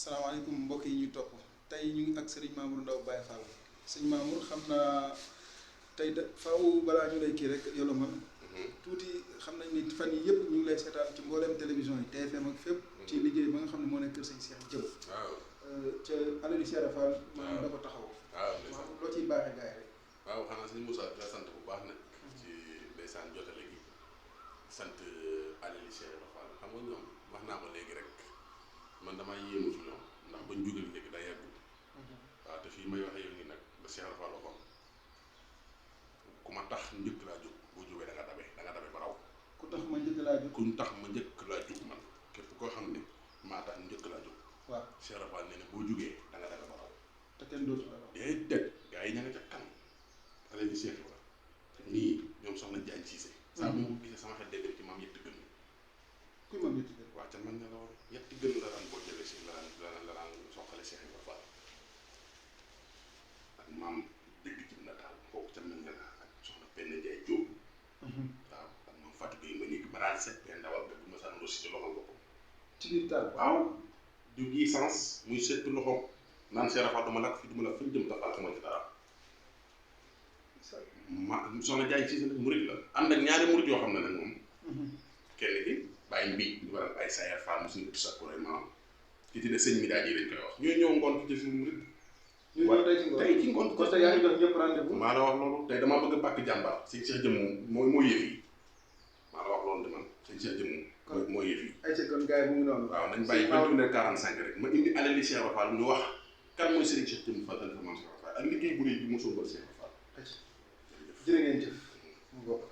salaamaaleykum mbokk yi ñu topp tey ñu ngi ak Serigne Mamour Ndao Baye Fall Serigne Mamour xam naa tey de faaw balaa ñu lay kii rek yolomal tuuti xam nañ ni fan yi yëpp ñu ngi lay seetaan ci mbooleem télévision yi TFM ak fépp ci liggéey ba nga xam ne moo nekk kër Sëñ Cheikh jëm ca alali Cheikh Fall maanaam da ko taxaw maanaam loo ciy baaxee gars yi rek waaw xanaa sëñ Moussa di la sant bu baax nag ci ndeysaan jotale gi sant alali Cheikh Fall xam nga ñoom wax naa ko léegi rek man damaa yéemu ci ñoom ndax bañ jógee léegi day yàggul waaw te fii may waxee yow nii nag ba Cheikh Fall waxoon ku ma tax njëkk laa jóg boo jógee da nga dabe ba raw ku tax ma njëkk laa jóg ku tax ma njëkk laa jóg man képp koo xam ne maa tax njëkk laa jóg waaw Cheikh Fall nee na boo jógee da nga dabe ba raw te kenn dootu la raw déedéet gars yi ña nga ca kanam alali Cheikh Fall nii ñoom soxna Jaañ Siise saa bu ma gisee sama xel day dem ci maam yetti gën kuy moom yetti gën waaw ca man ne la woon yetti gën la daan boo jëlee si la daan soxale Cheikh Fall ak maam dëgg ci na daal kooku ca mel ne la ak soxna Penda Njaay Jóob waaw ak moom Fatou Gueye ma néegi baraan set benn ndawal ba bu ma saan rosi ci loxol boppam ci biir taal waaw du gi sens muy seetu loxoom naan Cheikh Fall duma lakk fi duma lakk fañ jëm taxal xamal ci dara ma soxna Jaay ci nag murit la ànd ak ñaari murit yoo xam ne nag moom kenn ki bàyyi mbii ñu waral ay Sayer Fall mu suñu sa ko maam ki ci de sëñ mi daal yi lañ koy wax ñooy ñëw ngoon ci suñu murit tey ci ngoon kon tey yaa ngi jox ñëpp rendez-vous maa la wax loolu tey damaa bëgg a bàkk jàmbaar sëñ Cheikh jëm moo yëf yi maa la wax loolu de man sëñ Cheikh jëm moo yëf yi ay ci kon gars yi mu ngi noonu waaw nañ bàyyi 21h45 rek ma indi alali Cheikh Fall ñu wax kan mooy Serigne Cheikh jëm Fall ak liggéey bu rëy bi mosoo ba Cheikh Fall jërë ngeen jëf mu bokk